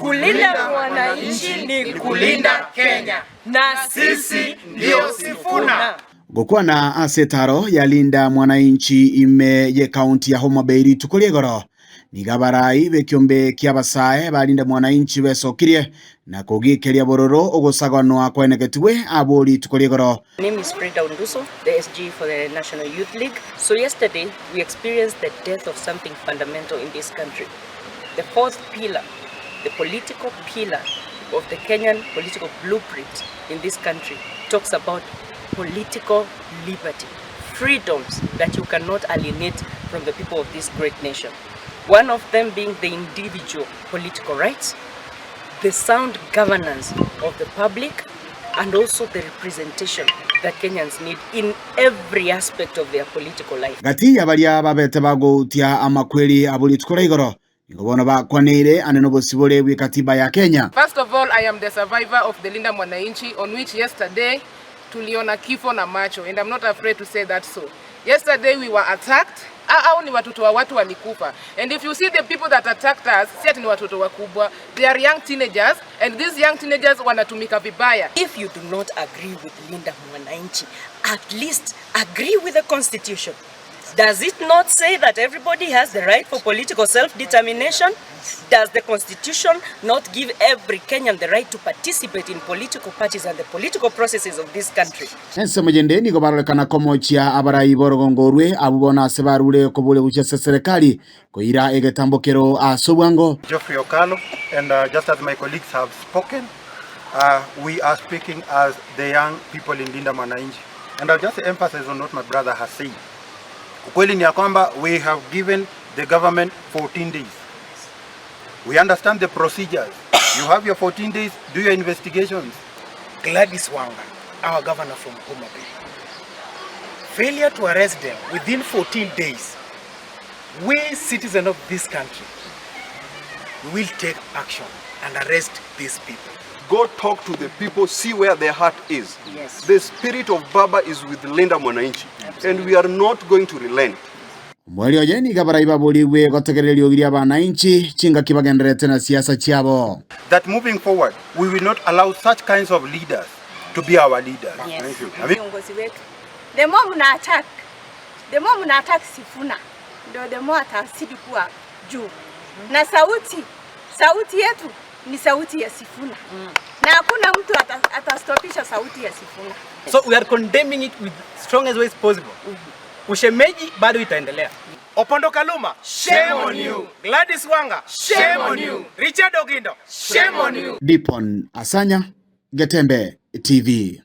Kulinda mwananchi ni kulinda Kenya na sisi ndio Sifuna. Gokwana ase etaro ya Linda Mwananchi ime y'ekaunti ya Homa Bay rituko ria igoro, nigo abarai b'ekiombe ki'abasae ba Linda Mwananchi besokirie na kogikeria bororo ogosaganwa kwaenegetigwe abwo rituko ria igoro. My name is Frida Onduso, the SG for the National Youth League. So yesterday we experienced the death of something fundamental in this country. The fourth pillar, the political pillar of the Kenyan political blueprint in this country talks about political liberty, freedoms that you cannot alienate from the people of this great nation. One of them being the individual political rights, the sound governance of the public, and also the representation that Kenyans need in every aspect of their political life. Gati ya baria babete bagoutia amakweri abwo rituko ria igoro, nigo bono bakwaneire ane nobosibore bw'ekatiba ya Kenya. First of all, I am the survivor of the Linda Mwananchi on which yesterday tuliona kifo na macho and I'm not afraid to say that so. Yesterday we were attacked. Au ni watoto wa watu walikufa. And if you see the people that attacked us, si ati ni watoto wakubwa. They are young teenagers and these young teenagers wanatumika vibaya. If you do not agree with Linda Mwananchi, at least agree with the constitution. Does it not say that everybody has the right for political self-determination? Does the constitution not give every Kenyan the right to participate in political parties and the political processes of this country? Ensemo yende nigo barorekana komochia abarai b'orogongo orwe abwo bono ase barure koboria gochia ase serikali koira egetambokero ase obwango. Geoffrey Okalo, and just as my colleagues have spoken, we are speaking as the young people in Linda Mwananchi. And I'll just emphasize on what my brother has said. Ukweli ni ya kwamba we have given the government 14 days. We understand the procedures. You have your 14 days, do your investigations. Gladys Wanga, our governor from Homa Bay. Failure to arrest them within 14 days, we citizens of this country will take action and arrest these people. Go talk to the people, see where their heart is. Yes. The spirit of Baba is with Linda Mwananchi, and we are not going to relent. Omweri oye nigo abarai baborigwe gotegerera eriogi ria abananchi chingaki bagendererete na siasa chiabo. That moving forward, we will not allow such kinds of leaders to be our leaders. Yes. Thank you. I mean, Viongozi wetu, the more mna attack, the more mna attack Sifuna, ndio the more atazidi kuwa juu. Na sauti, sauti yetu ni sauti ya Sifuna. Na hakuna mtu atastopisha sauti ya Sifuna. So we are condemning it with strongest ways possible. Ushemeji bado itaendelea. Opondo Kaluma, shame on you. Gladys Wanga, shame on you. Richard Ogindo, shame on you. Dipon Asanya, Getembe TV.